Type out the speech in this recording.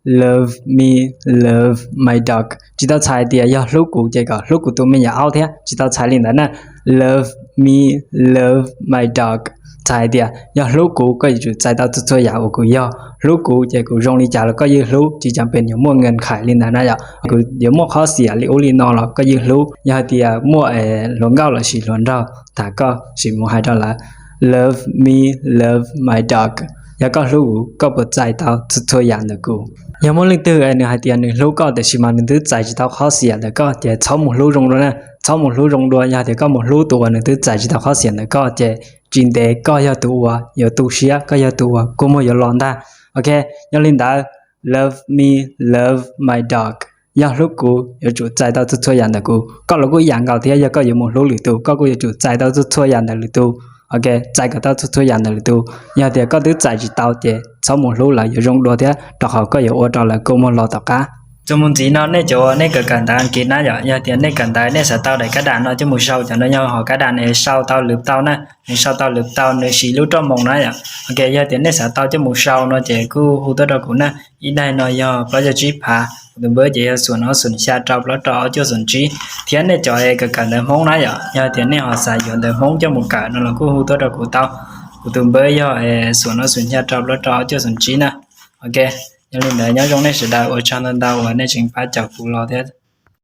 love me, love my dog. Tsis tau txhais tias yog hlub kuv ces kom hlub kuv tus me nyuam aub thiab, tsis tau txhais li ntawd na. Love me, love my dog. Txhais hais tias yog hlub kuv koj yuav tsum txais tau txhua txhua yam uas kuv yog. Hlub kuv ces kuv zoo li cas los koj yeej hlub, tsis cam pem yuav muaj nkees khais li ntawd na yom. Kuv yuav muaj qhov xiam li ub li no los koj yeej hlub. Yog hais tias muaj hluas nkauj los sis hluas nraug tham koj sim mus hais rau lawv, love me, love my dog. Yog koj hlub kuv, koj puas txais tau txhua txhua yam ntawm kuv? Yog muaj leej twg nws hais tias nws hlub koj tiam sis mas nws twb txais tsis tau qhov xiam ntawm koj ces txhob mus hlub zoo dua na. Txhob mus hlub zoo dua, yog tias koj mus hlub tus uas nws twb txais tsis tau qhov xiam ntawm koj ces tsis ntev koj yog tus uas yuav tu siab, koj yog tus uas kua muag yuav los ntag. Ok, yog li ntawd, love me, love my dog. Yog hlub kuv yuav tsum txais tau txhua txhua yam ntawm kuv. Koj los kuj ib yam nkaus thiab, yog koj yuav mus hlub lwm tus koj kuj yuav tsum txais tau txhua txhua yam ntawm lwm tus. Ok, txais kom tau txhua txhua yam ntawm lwm tus. Yog tias koj twb txais tsis tau ces txhob mus hlub lawv, yuav zoo dua thiab rau qhov koj yuav ua rau lawv kua muag los tom qab. Txuas mus ntxiv no nej cov uas nej kawm kawm ntawv Askiv na yom, yog tias nej kawm ntawv nej xav tau daim kab dam no coj mus sau, cov no yog hom kab dam nws sau tau lwm tau na, nws sau tau lwm tau, nws siv lub rooj moos na yom. Ok, yog tias nej xav tau coj mus sau no ces kuj hu tuaj rau kuv na. Ib daim no yog plaub caug tsib phav, kuv tus npawb ces yog xoom ob xoom xya rau plaub rau ob cuaj xoom tsib. Thiab nej cov kawm kawm ntawv Hmoob na yom, yog tias nej ho xav yuav ntawv Hmoob coj mus kawm no los kuj hu tuaj rau kuv tau. Kuv tus npawb yog xoom ob xoom xya rau plaub rau ob cuaj xoom tsib na. Ok, yog li ntawd nyob zoo nej sawv daws, ua tsaug ntau ntau uas nej tseem pab caum kuv los thiab.